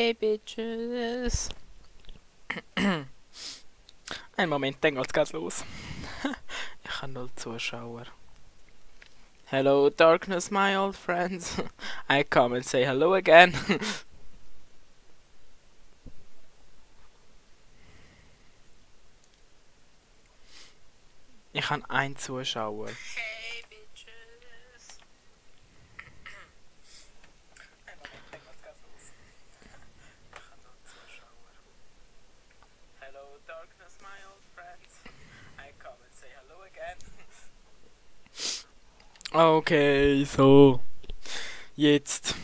Hey Bitches. Einen Moment, dann geht's los. Ich habe 0 Zuschauer. Hello darkness, my old friends. I come and say hello again. Ich habe 1 Zuschauer. Hey Bitches. Einen Moment, dann geht's los. Ich habe 0 Zuschauer. Hello darkness, my old friends. I come and say hello again. Okay, so. Jetzt.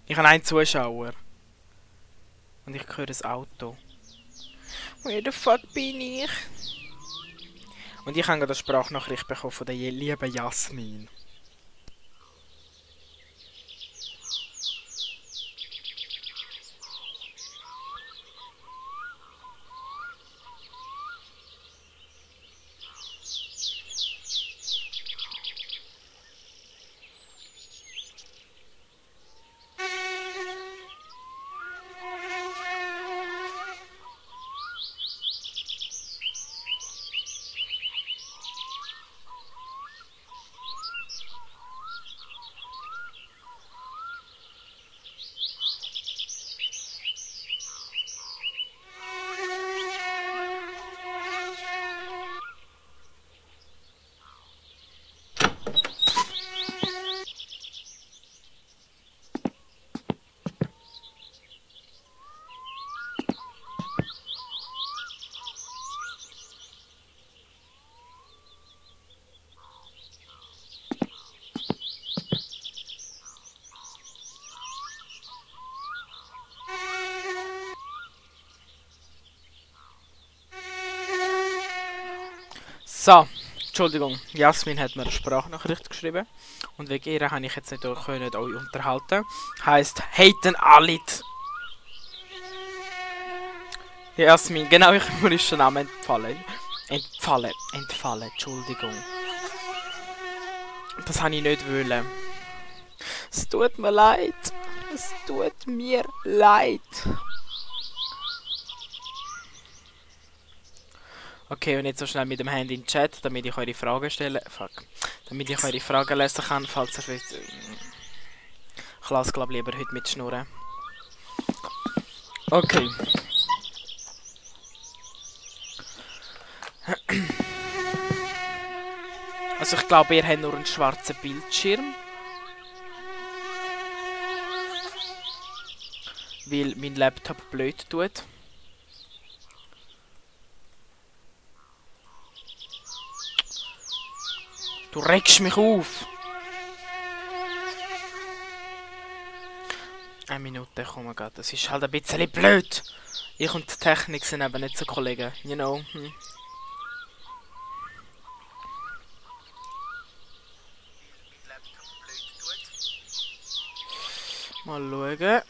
Ich habe 1 Zuschauer. Und ich höre das Auto. Where the fuck bin ich? Und ich habe gerade eine Sprachnachricht bekommen von der lieben Jasmin. So, Entschuldigung, Jasmin hat mir eine Sprachnachricht geschrieben und wegen ihr habe ich jetzt nicht euch unterhalten. Heisst, haten alle. Jasmin, genau, mir ist der Name entfallen. Entfallen, Entschuldigung. Das habe ich nicht wollen. Es tut mir leid. Es tut mir leid. Okay, und jetzt so schnell mit dem Handy in den Chat, damit ich eure Fragen stellen. Fuck. Damit ich eure Fragen lesen kann, falls ihr vielleicht. Ich lasse, glaube lieber heute mit Schnurren. Okay. Also ich glaube, ihr habt nur einen schwarzen Bildschirm. Weil mein Laptop blöd tut. Du regst mich auf! 1 Minute, komm mal, das ist halt ein bisschen blöd. Ich und die Technik sind eben nicht so Kollegen, you know. Mal schauen.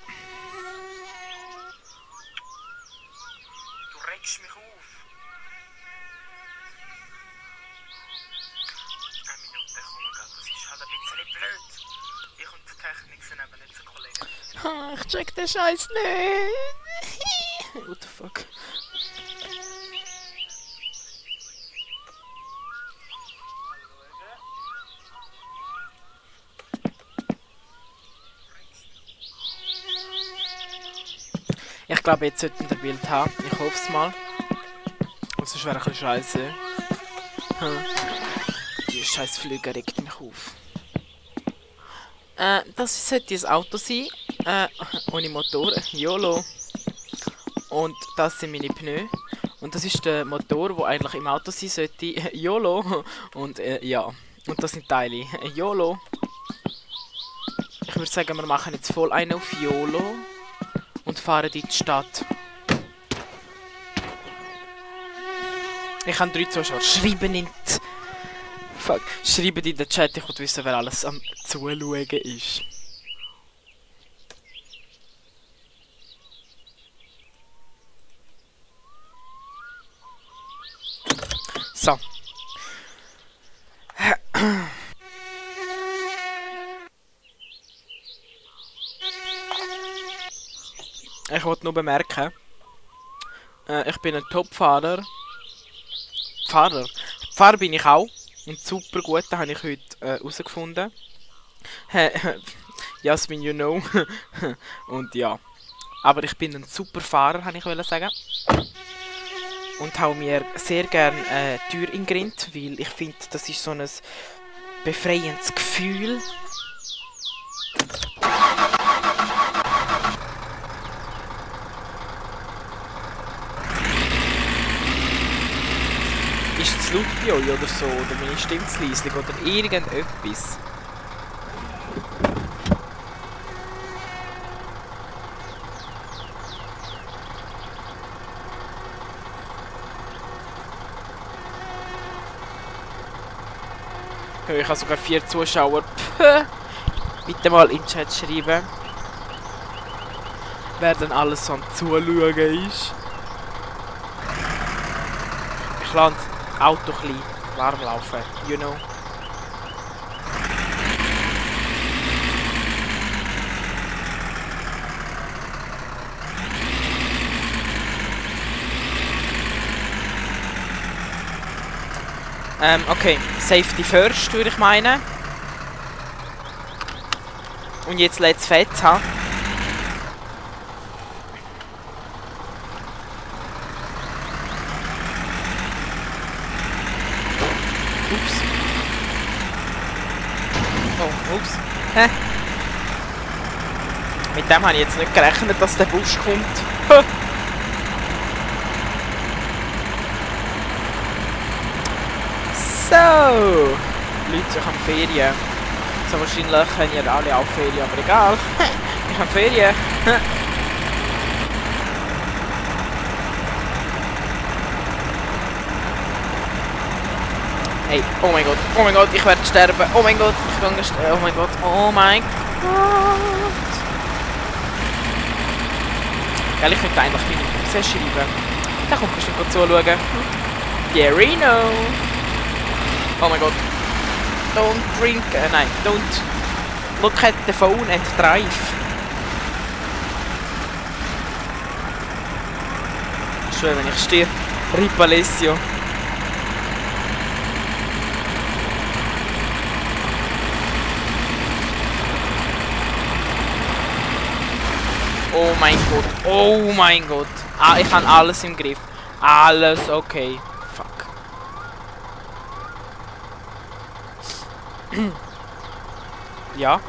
Du regst mich auf. 1 Minute, komm mal, das ist halt ein bisschen blöd. Ich und die Technik sind eben nicht so Kollegen. Ich check den Scheiß nicht. What the fuck? Ich glaube, jetzt sollten wir ein Bild haben. Ich hoffe es mal. Sonst wäre ein bisschen scheiße. Die scheiß Flüge regt mich auf. Das sollte ein Auto sein. Ohne Motor. YOLO. Und das sind meine Pneu. Und das ist der Motor, der eigentlich im Auto sein sollte. YOLO. Und ja. Und das sind Teile. YOLO. Ich würde sagen, wir machen jetzt voll einen auf YOLO. Und fahren in die Stadt. Ich habe 3 Zuschauer. Schreiben in die... Fuck. Schreiben in den Chat, ich will wissen, wer alles am Zuschauen ist. So. Ich wollte nur bemerken, ich bin ein Top-Fahrer. Fahrer bin ich auch. Und super gut, das habe ich heute herausgefunden. Jasmin, you know. Und ja. Aber ich bin ein super Fahrer, habe ich sagen. Und hau mir sehr gerne Tür in den Grind, weil ich finde, das ist so ein befreiendes Gefühl. Ist es laut bei euch oder so? Oder meine Stimme zu leislich oder irgendetwas? Ich habe sogar 4 Zuschauer. Bitte mal in den Chat schreiben, wer denn alles am Zuschauen ist. Ich lasse das Auto ein bisschen warm laufen, you know. Okay, Safety first, würde ich meinen. Und jetzt let's fetz, ha? Ups. Oh, ups. Hä? Mit dem habe ich jetzt nicht gerechnet, dass der Busch kommt. So, Leute, ich habe Ferien. So wahrscheinlich haben ja alle auch Ferien, aber egal. Ich habe Ferien. Hey, oh mein Gott, ich werde sterben. Oh mein Gott, ich kann sterben. Oh mein Gott, oh mein Gott. Gell, ich könnte eigentlich meine Pause schreiben. Da kommt bestimmt gut zuschauen. Gerino. Oh mein Gott. Don't drink, nein, don't look at the phone and drive. Schön, wenn ich stehe. Rip Alessio. Oh mein Gott, oh mein Gott. Ah, ich habe alles im Griff. Alles okay. Fuck. Ja.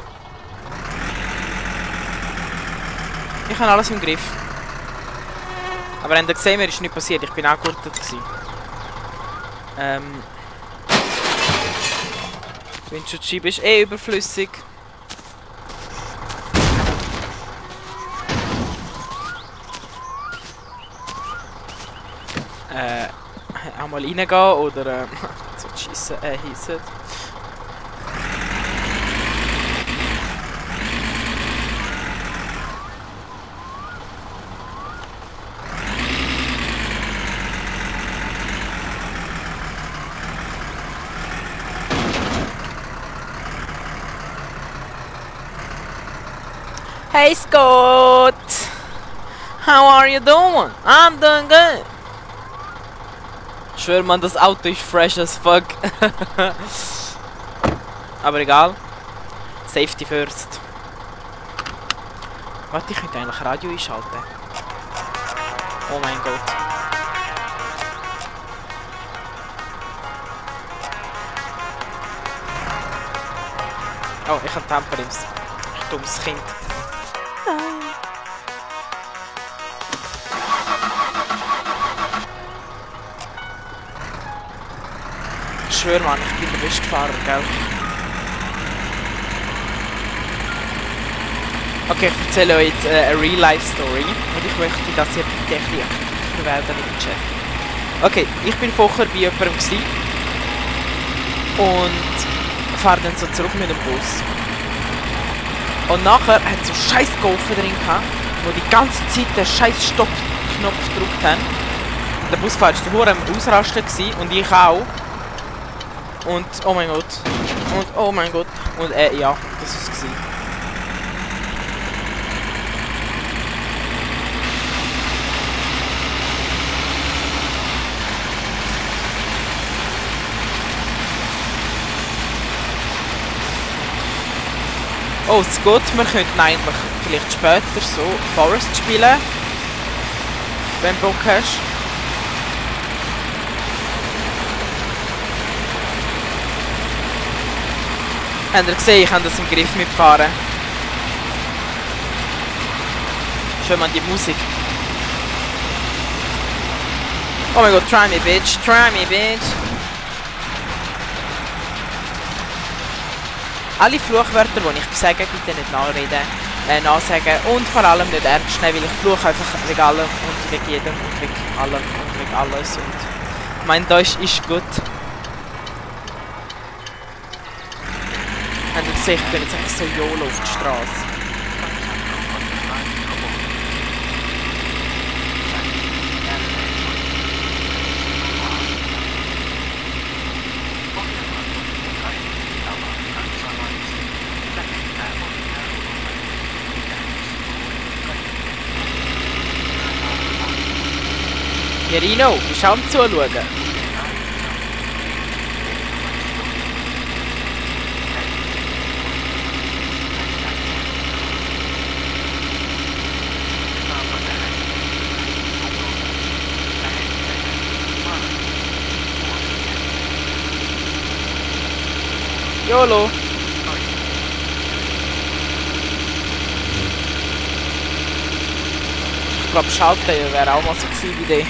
Ich habe alles im Griff. Aber habt ihr gesehen, mir ist nichts passiert. Ich bin angegurtet gewesen. Windschutzscheibe ist eh überflüssig. Auch mal reingehen oder so schiessen, hissen. Hey Scott! How are you doing? I'm doing good! Ich schwör, man, das Auto ist fresh as fuck. Aber egal. Safety first. Warte, ich könnte eigentlich Radio einschalten. Oh mein Gott. Oh, ich habe Temperings. Ich dummes Kind. Ich schwör, Mann, ich bin der beste Fahrer, gell? Okay, ich erzähle euch jetzt eine Real-Life-Story und ich möchte, dass ihr bitte ein bisschen aktiver werdet im Chat. Okay, ich bin vorher bei jemandem gewesen und fahre dann so zurück mit dem Bus. Und nachher hat es so scheiß Golfen drin gehabt, wo die ganze Zeit den scheiß Stopp-Knopf gedrückt haben. Und der Busfahrer war so am Ausrasten gewesen, und ich auch. Und oh mein Gott. Und oh mein Gott. Und ja, das war es. Oh, es geht. Wir könnten eigentlich vielleicht später so Forest spielen. Wenn du Bock hast. Habt ihr gesehen, ich habe das im Griff mitfahren. Schön mal die Musik. Oh mein Gott, try me bitch, try me bitch. Alle Fluchwörter, die ich sage, bitte nicht nachsagen und vor allem nicht ernst nehmen, weil ich fluche einfach wegen allem und wegen jedem und wegen allem und wegen alles und mein Deutsch ist gut. Habt ihr gesehen, ich bin jetzt einfach so YOLO auf die Straße. Jerino, bist du am Zuschauen? YOLO! Ich glaube, schalten wäre auch mal so eine Idee.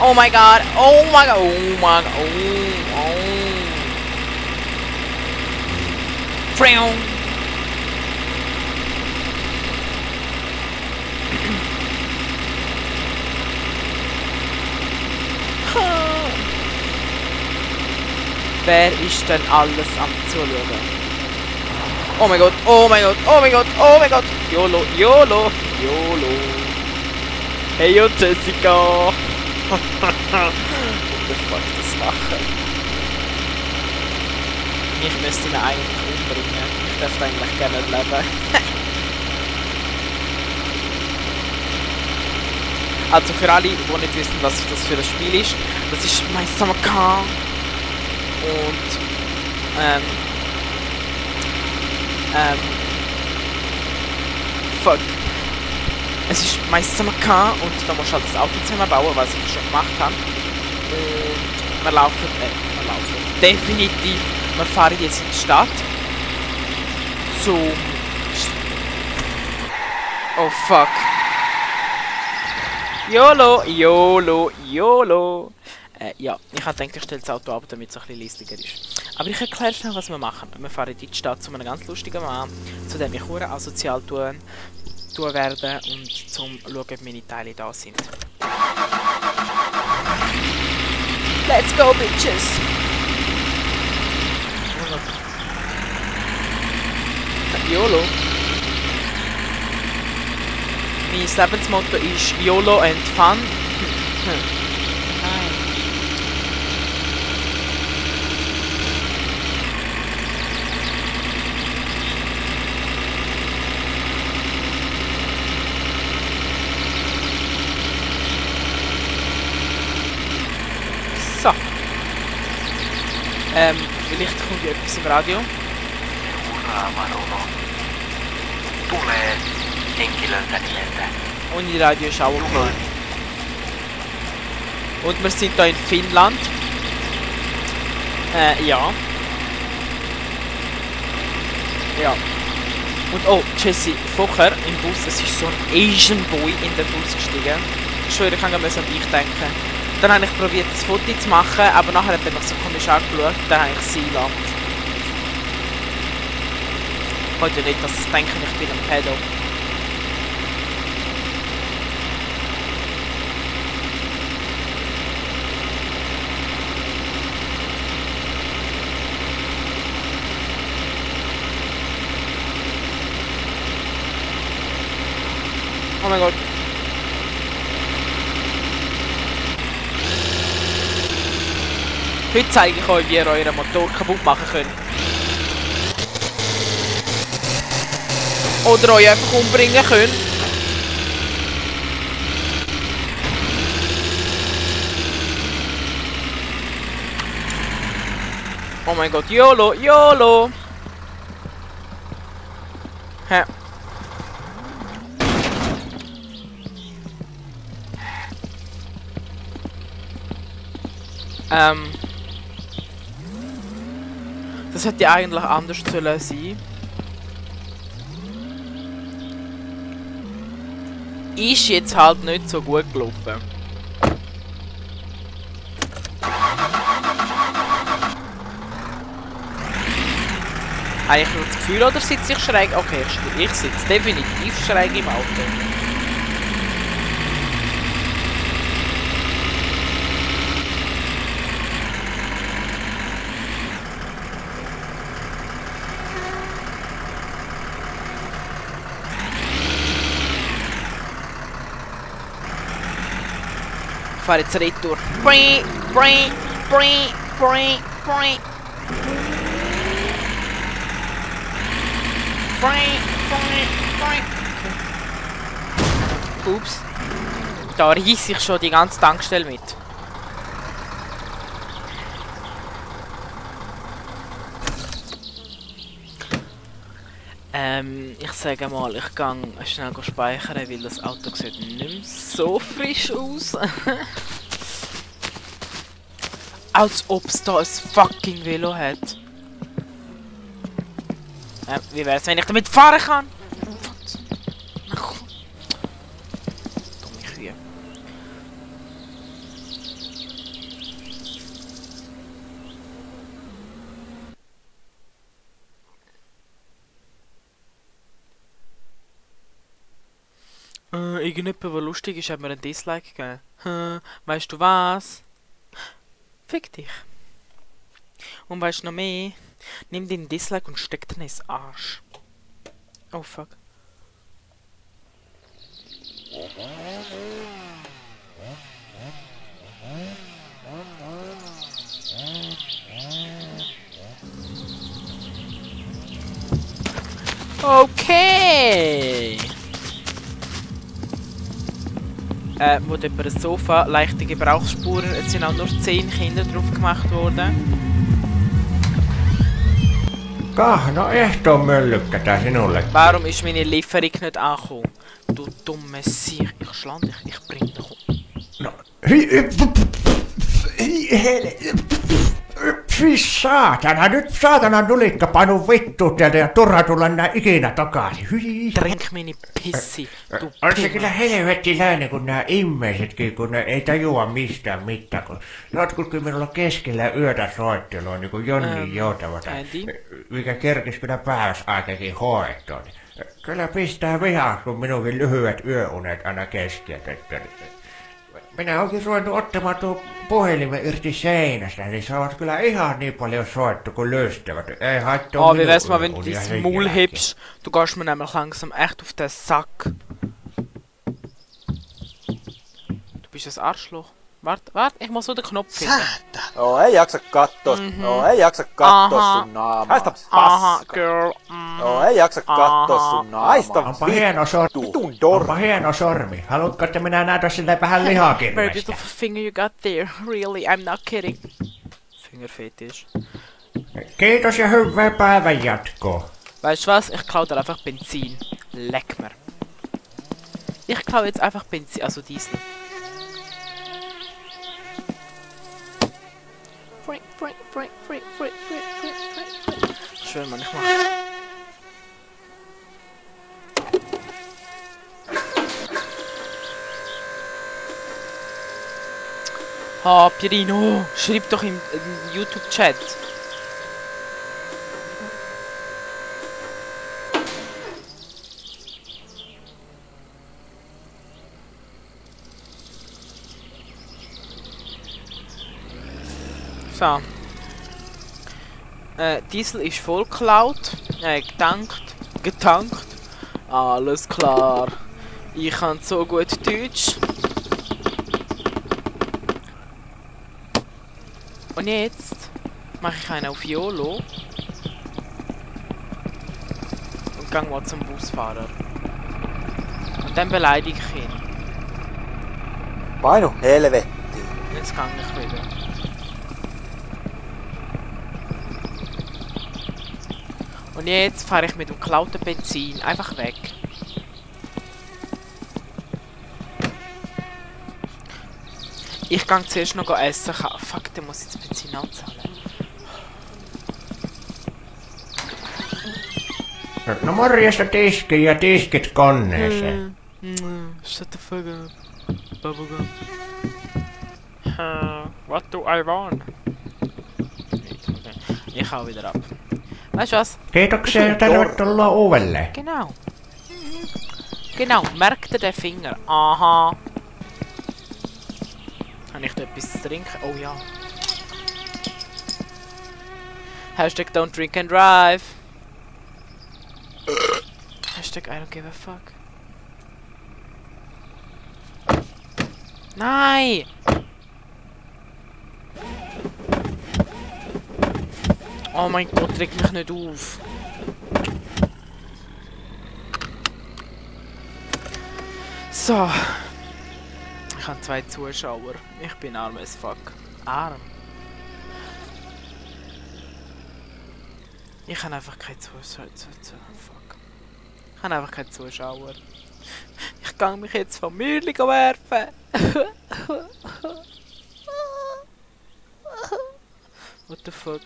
Oh my god, oh my god, oh my god, oh. Freon. Wer ist denn alles am Zuschauen? Oh mein Gott, oh mein Gott, oh mein Gott, oh mein Gott. YOLO, YOLO, YOLO. Hey und Jessica. What the fuck, das Lachen. Ich müsste ihn eigentlich umbringen. Ich darf eigentlich gerne nicht leben. Also für alle, die nicht wissen, was das für ein Spiel ist, das ist My Summer Car. Und fuck. Es ist My Summer Car und da musst du halt das Auto zusammenbauen, was ich schon gemacht habe. Und wir laufen, definitiv, wir fahren jetzt in die Stadt zum... Oh fuck. YOLO, YOLO, YOLO. Ja, ich habe gedacht, ich stelle das Auto ab, damit es ein bisschen leiser ist. Aber ich erkläre schnell, was wir machen. Wir fahren in die Stadt zu einem ganz lustigen Mann, zu dem ich hure asozial tun werden und zum schauen, ob meine Teile da sind. Let's go, bitches! YOLO. Mein Lebensmotto ist YOLO and Fun. So. Vielleicht kommt ja etwas im Radio. Und die Radio ist auch okay. Und wir sind hier in Finnland. Ja. Ja. Und oh, Jesse, vorher im Bus, es ist so ein Asian Boy in den Bus gestiegen. Ich schwöre, ich kann gar nicht an dich denken. Dann habe ich probiert, das Foto zu machen, aber nachher hat er mich so komisch angeschaut, dann habe ich sie lassen. Ich wollte ja nicht, dass sie denken, ich bin ein Pedo. Oh mein Gott. Heute zeige ich euch, wie ihr euren Motor kaputt machen könnt. Oder euch einfach umbringen könnt. Oh mein Gott, YOLO, YOLO! Hä? Das hätte ja eigentlich anders sollen sein. Ist jetzt halt nicht so gut gelaufen. Habe ich nur das Gefühl, oder sitze ich schräg? Okay, ich sitze definitiv schräg im Auto. Ich fahre jetzt retour. Ups. Da reiss ich schon die ganze Tankstelle mit. Ich sage mal, ich gehe schnell speichern, weil das Auto sieht nicht mehr so frisch aus. Als ob es da ein fucking Velo hat. Wie wäre es, wenn ich damit fahren kann? Ach, dumme Kühe. Irgendjemand, der lustig ist, hat mir ein Dislike gegeben. Weißt du was? Fick dich. Und weißt du noch mehr? Nimm den Dislike und steck den ins Arsch. Oh fuck. Okay. Wo über das Sofa leichte Gebrauchsspuren, es sind auch nur 10 Kinder drauf gemacht worden. No ehtoonmöllykkä sinulle. Warum ist meine Lieferung nicht angekommen? Du dumme Sieg, ich schlag dich, ich bring dich um. No, Fy saatana, nyt saatana tulikka panu vittu täältä ja turha tulla enää ikinä takaisin. Hyi. Trink meine Pissi, du On se kyllä helvettiläinen, kun nämä ihmisetkin, kun ne ei tajua mistään mitään. Kun jotkut kyllä minulla keskellä yötä soittelua, niin kuin Jonni Joutavata, mikä kerkis kyllä päiväsaikakin hoitoon. Kyllä pistää vihaa, kun minunkin lyhyet yöunet aina keskeytetty. Minä onkin ruvennut ottamaan tuon puhelimen irti seinästä, niin saavat kyllä ihan niin paljon soittu kuin lystävät. Ei haittaa Oh, wie wär's mal, wenn du dein Maul hebst? Du gehst mir nämlich langsam echt auf den Sack. Du bist ein Arschloch. Warte, ich muss so den Knopf finden. Joo, ei jaksa kattoo, ei jaksa kattoo sun naamaa. Haista passka. Girl. Joo, ei jaksa kattoo sun naamaa. Haista Onpa hieno sormi. Haluatko, että minä näytän sille vähän Very lihakirvestä? beautiful finger you got there. Really, I'm not kidding. Finger fetish. Kiitos ja hyvää päivän jatkoa. Weißt du was? Ich klau dir einfach Benzin. Leck mir. Ich klau jetzt einfach Benzin, also Diesel. Schön, Mann, ich mach. Ah, Pierino, schreib doch im YouTube-Chat. So. Diesel ist voll geklaut. Getankt. Alles klar. Ich kann so gut Deutsch. Und jetzt mache ich einen auf YOLO und gehe mal zum Busfahrer. Und dann beleidige ich ihn. Painu helvetti. Jetzt gehe ich wieder. Und jetzt fahre ich mit dem geklauten Benzin einfach weg. Ich gehe zuerst noch essen. Fuck, dann muss ich das Benzin anzahlen. No morjesta tiski ja tiskit koneeseen. Shut the fuck up. Bubblegum. What do I want? Ich hau wieder ab. Weißt du was? Kiitoksia, tervetuloa uudelleen. Genau. Genau, merkt ihr den Finger? Aha. Habe ich da etwas zu trinken? Oh ja. Hashtag don't drink and drive. Hashtag I don't give a fuck. Nein! Oh mein Gott, reg mich nicht auf. So. Ich habe 2 Zuschauer. Ich bin arm as fuck. Arm. Ich habe einfach keine Zuschauer. Fuck. Ich habe einfach keine Zuschauer. Ich kann mich jetzt vom Mühle werfen. What the fuck?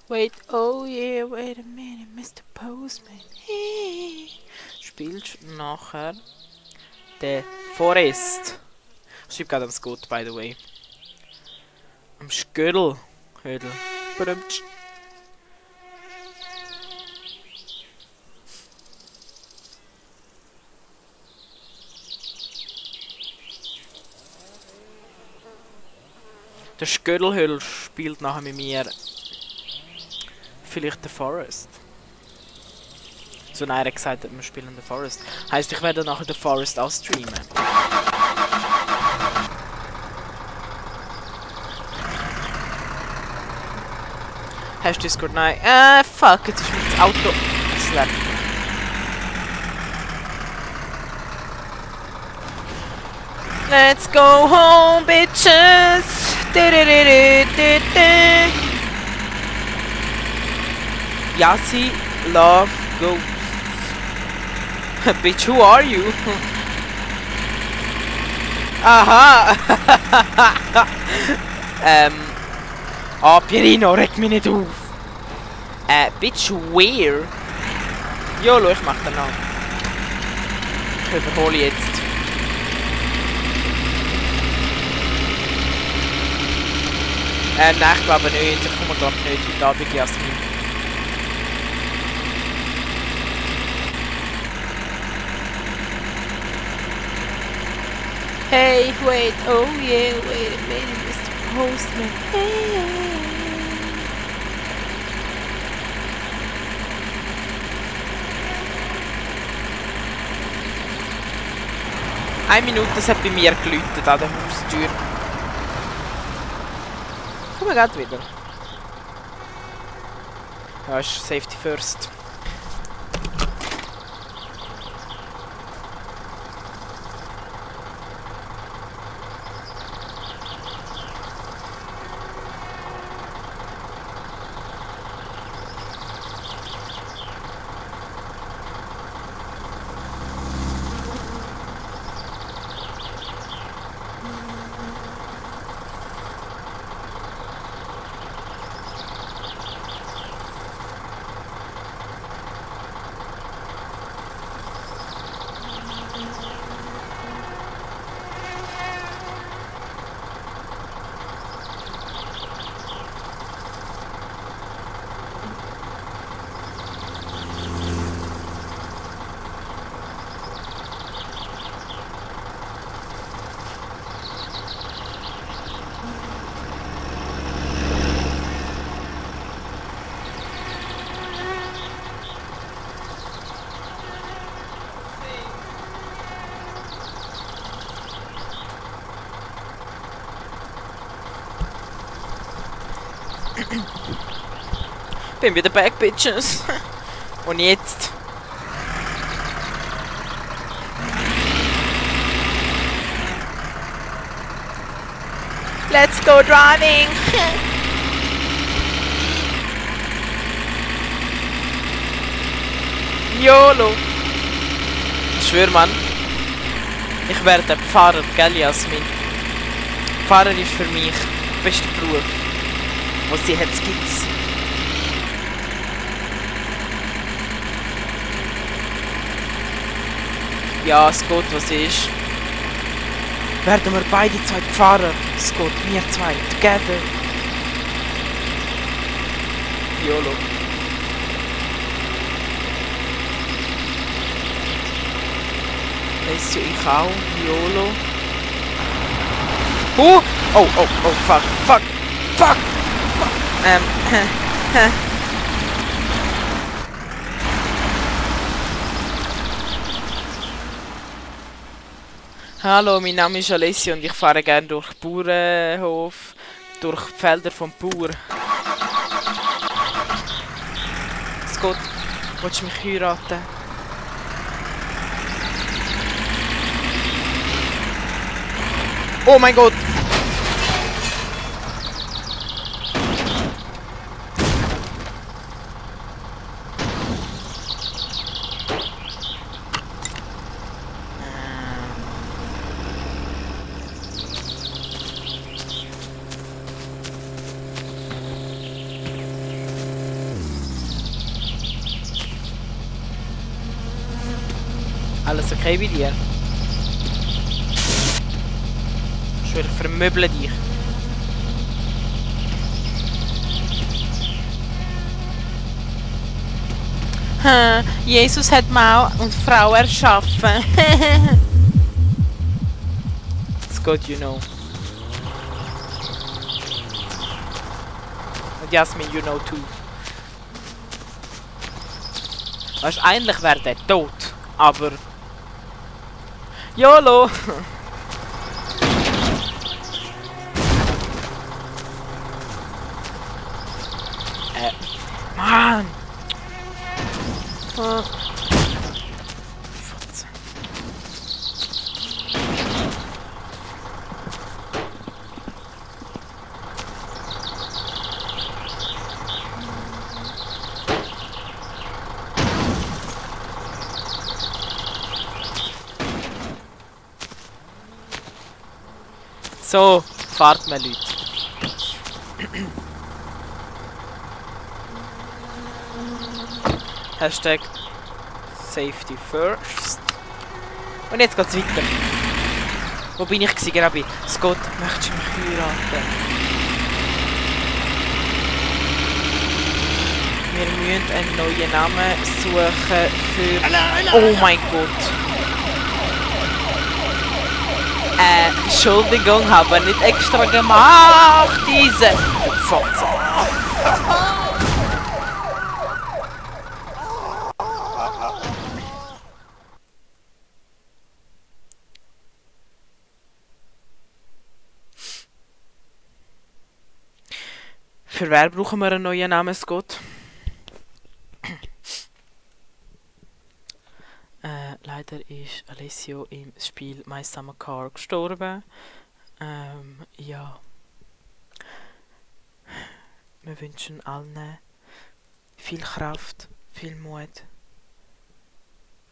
Wait, oh yeah, wait a minute, Mr. Postman. Spielst nachher The Forest. Ich schreibe gerade am Scott, by the way. Am Schködel. Hödel. Badumtsch. Der Schködelhödel spielt nachher mit mir. Vielleicht The Forest. So einer gesagt hat, wir spielen The Forest. Heißt, ich werde nachher The Forest auch streamen. Hast du Discord? Nein. Fuck, jetzt ist mir das Auto slap. Let's go home, bitches! Yassi love goats. Bitch, who are you? Aha! Oh, Pierino, reg mich nicht auf! Bitch, where? YOLO, ich mach den an. Ich überhole jetzt. Nein, ich glaube nicht. Ich komme glaube nicht heute Abend, Jasmin. Hey, wait, oh yeah, wait a minute, Mr. Postman. Hey. 1 Minute, es hat bei mir geläutet an der Haustür. Komm, wir gehen wieder. Ja, ist Safety first. Bin wieder back, bitches. Und jetzt? Let's go driving! YOLO! Ich schwör, Mann. Ich werde Pfarrer, gell, Jasmin? Pfarrer ist für mich der beste Beruf, was sie jetzt gibt's. Ja, Scott, was ist? Werden wir beide zwei Pfarrer? Scott, wir zwei, together. YOLO. Weißt du, ich auch. YOLO. Oh, oh, fuck, fuck, fuck, fuck. Hallo, mein Name ist Alessia und ich fahre gerne durch Bauernhof, durch die Felder vom Bauer. Scott, willst du mich heiraten? Oh mein Gott! Alles okay bei dir? Ich vermöble dich. Jesus hat Mann und Frau erschaffen. It's good, you know. Und Jasmin, you know too. Weißt du, eigentlich wäre der tot, aber... YOLO! Mann! So, fahrt mal, Leute. Hashtag Safety First. Und jetzt geht's weiter. Wo bin ich gewesen? Genau bei Scott, möchtest du mich heiraten? Wir müssen einen neuen Namen suchen für... Oh mein Gott! Entschuldigung, habe nicht extra gemacht, diese Fotze. Für wer brauchen wir einen neuen Namen, Scott? Leider ist Alessio im Spiel My Summer Car gestorben. Ja. Wir wünschen allen viel Kraft, viel Mut.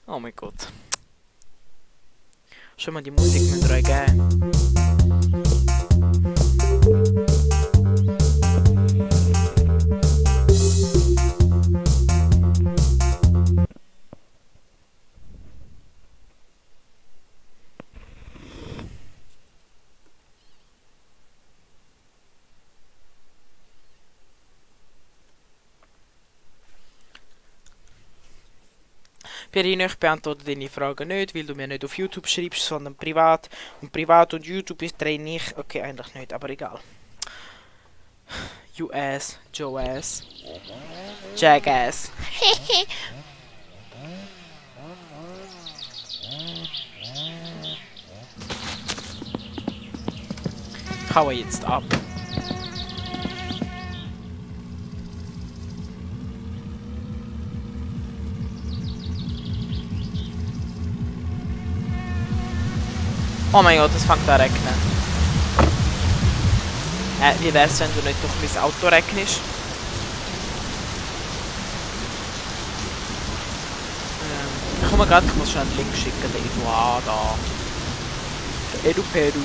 Oh mein Gott. Schon mal die Musik mit euch geben. Pierino, ich beantworte deine Fragen nicht, weil du mir nicht auf YouTube schreibst, sondern privat. Und privat und YouTube ist trenne ich. Okay, eigentlich nicht, aber egal. You ass, Joe ass, Jackass. Ich hau jetzt ab. Oh mein Gott, es fängt an zu regnen. Wie wär's, wenn du nicht durch mein Auto regnest? Ich komme gerade, ich muss schon einen Link schicken, der Eduarda. Der Edu-Pedu.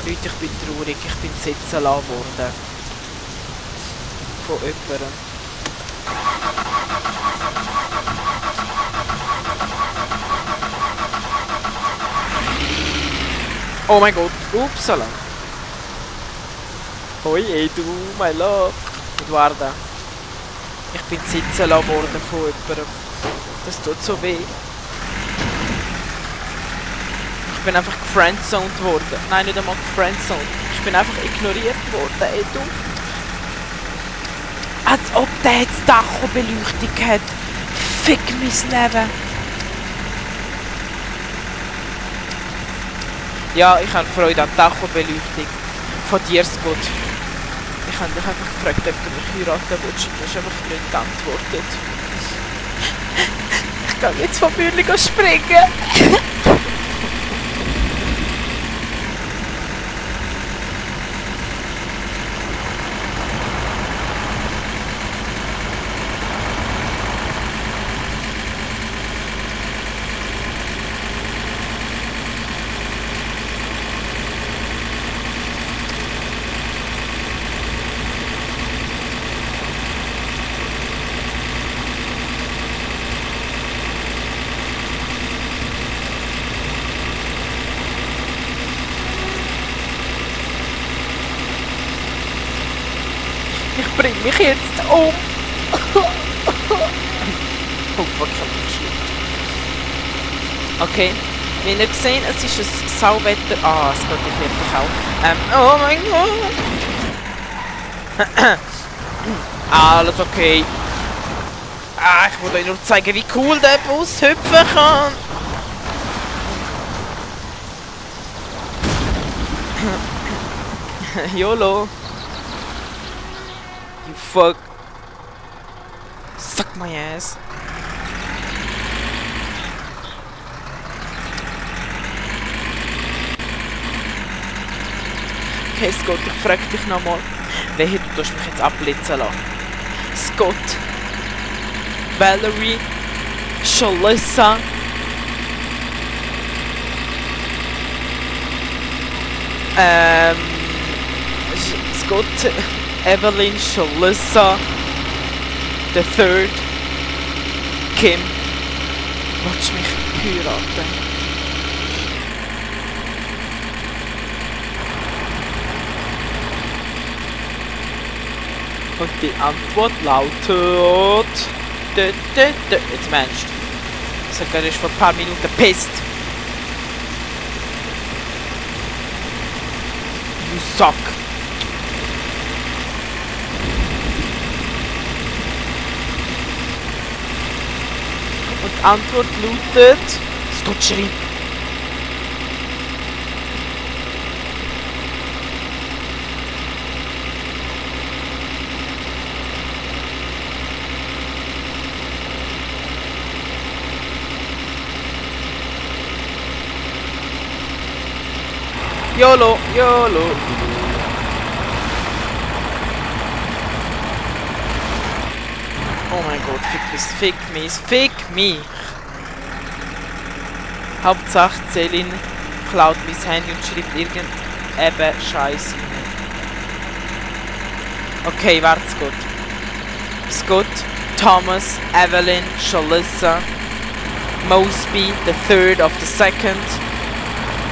Leute, ich bin traurig, ich bin sitzen lassen worden. Von jemandem. Oh mein Gott, upsala. Hoi Edu, my love. Eduarda. Ich bin sitzen lassen worden von jemandem. Das tut so weh. Ich bin einfach gefriendzoned worden. Nein, nicht einmal gefriendzoned. Ich bin einfach ignoriert worden, Edu. Als ob der jetzt Dachbeleuchtung hat. Fick mein Leben. Ja, ich habe Freude an Dachbeleuchtung. Von dir, Scott. Ich habe dich einfach gefragt, ob du mich heiraten willst. Du hast einfach nicht geantwortet. Ich kann jetzt vom Bühne springen. Ich bring mich jetzt um. Oh fuck, ich hab mich geschluckt. Okay, wie ihr gesehen, es ist ein Sauwetter. Ah, es geht nicht wirklich auch. Oh mein Gott. Alles okay. Ah, ich wollte euch nur zeigen, wie cool der Bus hüpfen kann. YOLO. You fuck. Suck my ass. Okay, Scott, ich frag dich nochmal. Wehe, du tust mich jetzt abblitzen lassen. Scott. Valerie. Shalissa. Scott. Evelyn, Shalissa, the third, Kim, willst du mich heiraten? Und die Antwort lautet... Jetzt Mensch. Sogar ist vor ein paar Minuten pisst. You suck. Und die Antwort lautet... Scott schreibt. YOLO, YOLO. Oh mein Gott, fick mich. Hauptsache Celine klaut mein Handy und schreibt irgendeine Scheiße rein. Okay, warte, Scott, Thomas, Evelyn, Shalissa, Mosby, the third of the second,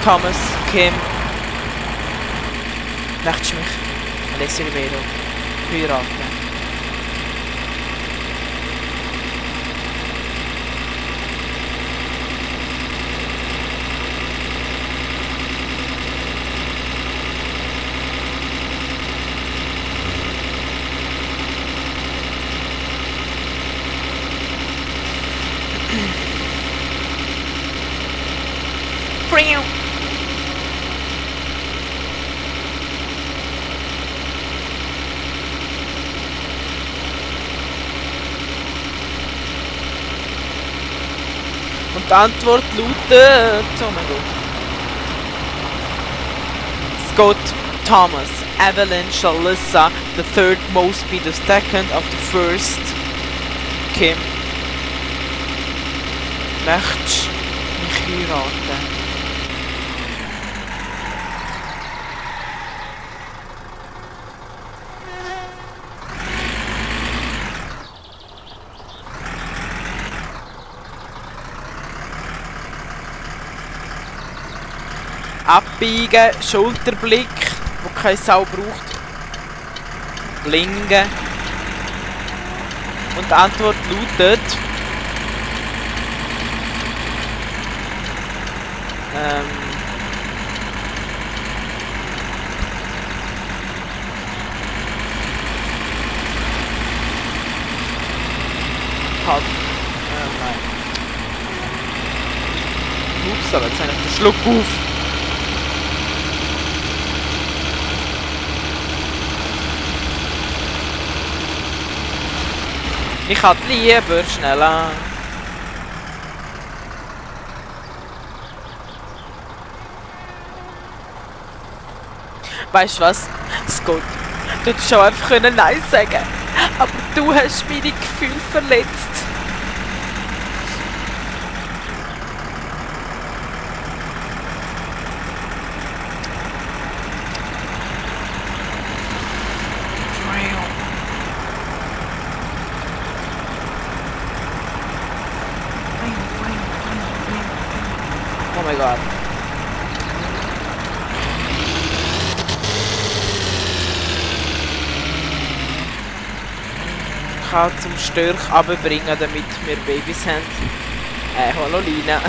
Thomas, Kim, möchtest du mich, Alessio Ribeiro, heiraten? Und die Antwort lautet... Oh mein Gott. Scott, Thomas, Evelyn, Shalissa, the third must be the second of the first. Kim. Möchtest du mich heiraten? Abbiegen, Schulterblick, wo keine Sau braucht. Blinken. Und die Antwort lautet... nein. Ups, aber jetzt habe ich den Schluck auf. Ich hatte lieber schneller. Weißt du was, Scott? Du hättest auch einfach Nein sagen können. Aber du hast meine Gefühle verletzt. Oh mein Gott. Ich kann zum Störch runterbringen, damit wir Babys haben. Hallo Lina.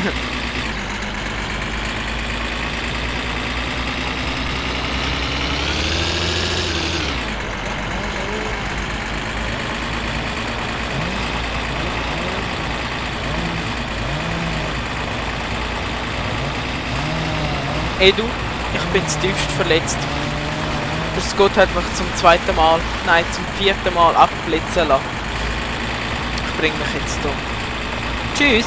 Hey du, ich bin zutiefst verletzt. Der Scott hat mich zum zweiten Mal, nein, zum vierten Mal abblitzen lassen. Ich bring mich jetzt um. Tschüss!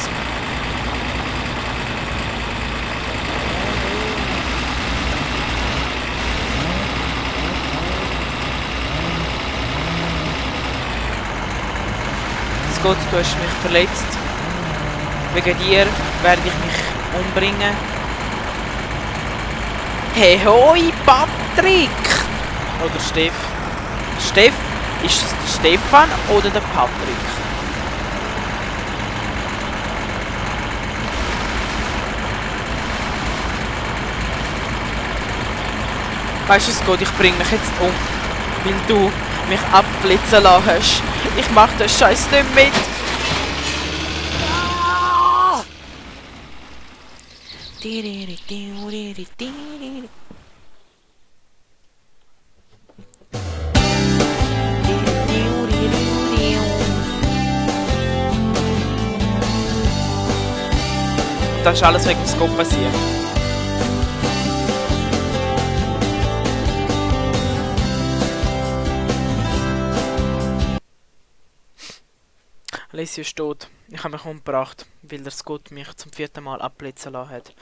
Scott, du hast mich verletzt. Wegen dir werde ich mich umbringen. Hey, hoi, Patrick! Oder Steff. Steff? Ist es der Stefan oder der Patrick? Weißt du, es geht, ich bring mich jetzt um. Weil du mich abblitzen lassen hast. Ich mach den Scheiß nicht mit. Das ist alles wegen dem Scope passiert. Alessio ist tot. Ich habe mich umgebracht, weil der Scott mich zum vierten Mal abblitzen lassen hat.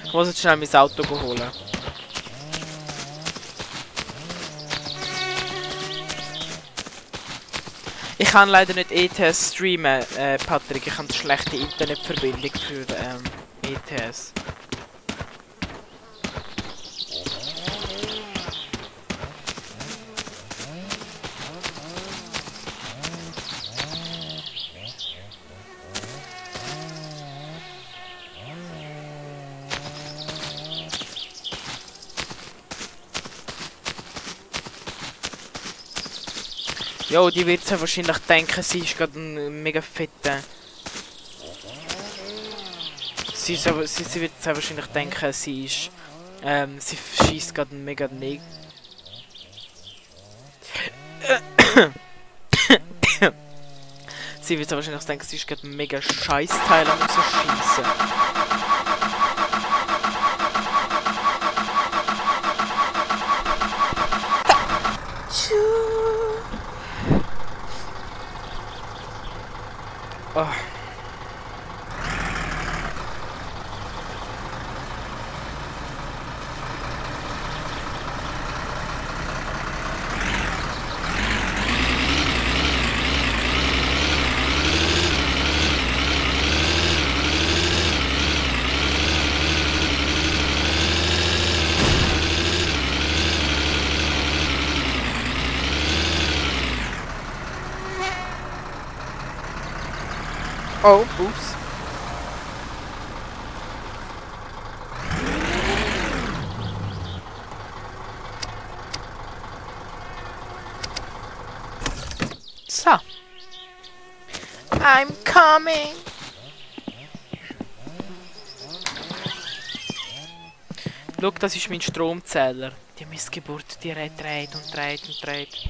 Ich muss jetzt schnell mein Auto holen. Ich kann leider nicht ETS streamen, Patrick. Ich habe eine schlechte Internetverbindung für ETS. Jo, die wird ja wahrscheinlich denken, sie ist gerade ein mega fetter. Sie wird ja wahrscheinlich denken, sie ist. Sie schießt gerade einen mega Sie wird ja wahrscheinlich denken, sie ist gerade ein mega Scheißteil am so schießen. Oh, ups. So. I'm coming. Schau, das ist mein Stromzähler. Die Missgeburt, die dreht und dreht und dreht.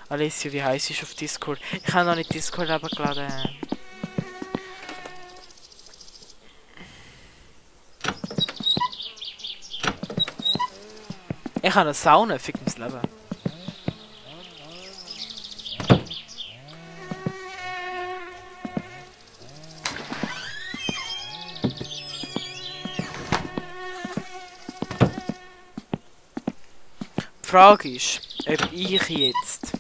Alessio, wie heiß ist auf Discord? Ich habe noch nicht Discord abgeladen. Ich habe eine Sauna, fick mein Leben. Die Frage ist, ob ich jetzt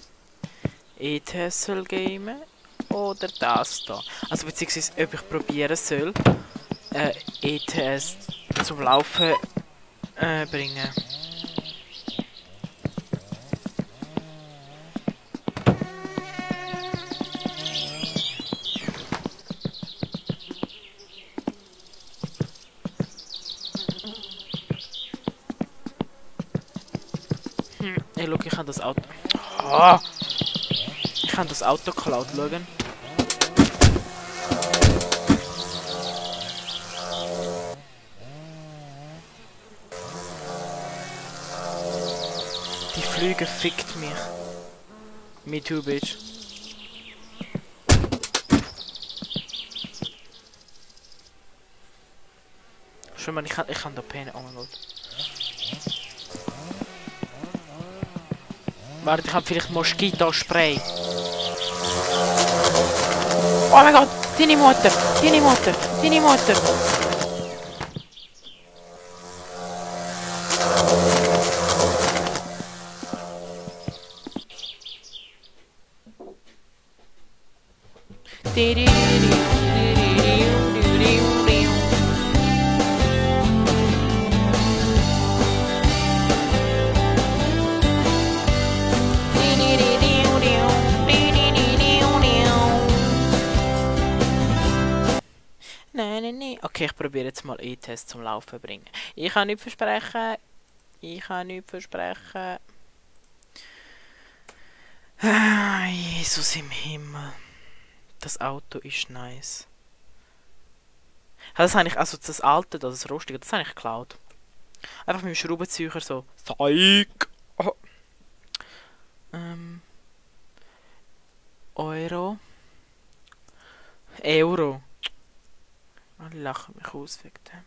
ETS soll gamen oder das da. Also beziehungsweise ob ich probieren soll, ETS zum Laufen bringen. Hey, schau, ich kann das Auto... Oh! Ich kann das Auto geklaut, schauen. Die Flüge fickt mich. Me too, bitch. Schon mal, ich kann da pennen. Oh mein Gott. Warte, ich habe vielleicht Moskitospray. Oh mein Gott! Deine Mutter! Deine Mutter! Deine Mutter! Nein. Okay, ich probiere jetzt mal E-Test zum Laufen bringen. Ich kann nichts versprechen. Ah, Jesus im Himmel. Das Auto ist nice. Das habe ich, also das alte, das rostige, das habe ich geklaut. Einfach mit dem Schraubenzieher so. Zeig! Oh. Euro. Alle lachen mich aus wegen dem.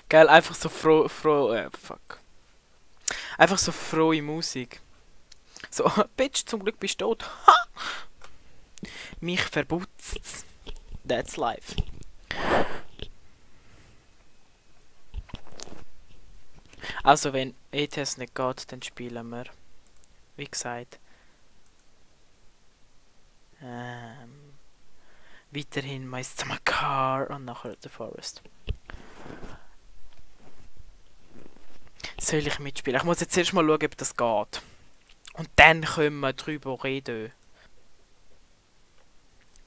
Geil, einfach so fuck. Einfach so frohe Musik. So, Bitch, zum Glück bist du tot. Ha! Mich verbutzt. That's life. Also, wenn ETS nicht geht, dann spielen wir, wie gesagt, weiterhin Meister Makar und nachher The Forest. Soll ich mitspielen? Ich muss jetzt erst mal schauen, ob das geht. Und dann können wir drüber reden.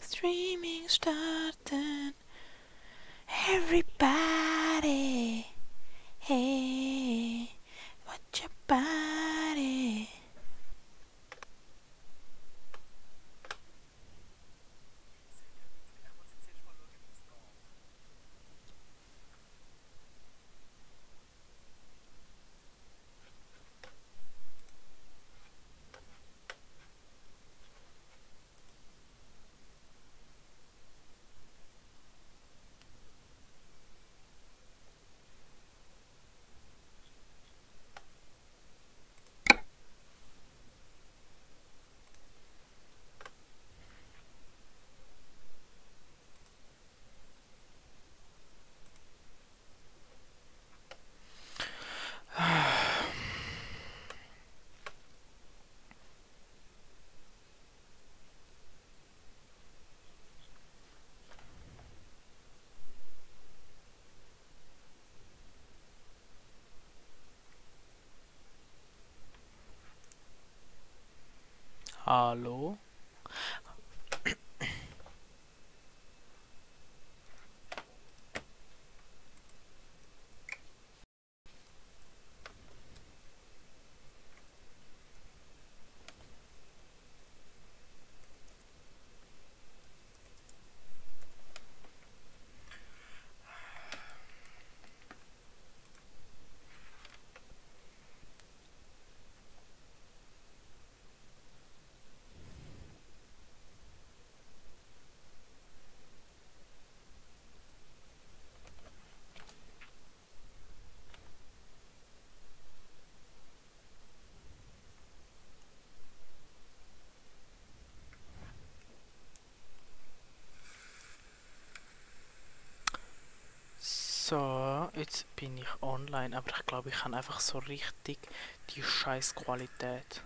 Streaming starten. Everybody. Hey. Watch your body. Hallo? So, jetzt bin ich online, aber ich glaube, ich habe einfach so richtig die scheiß Qualität.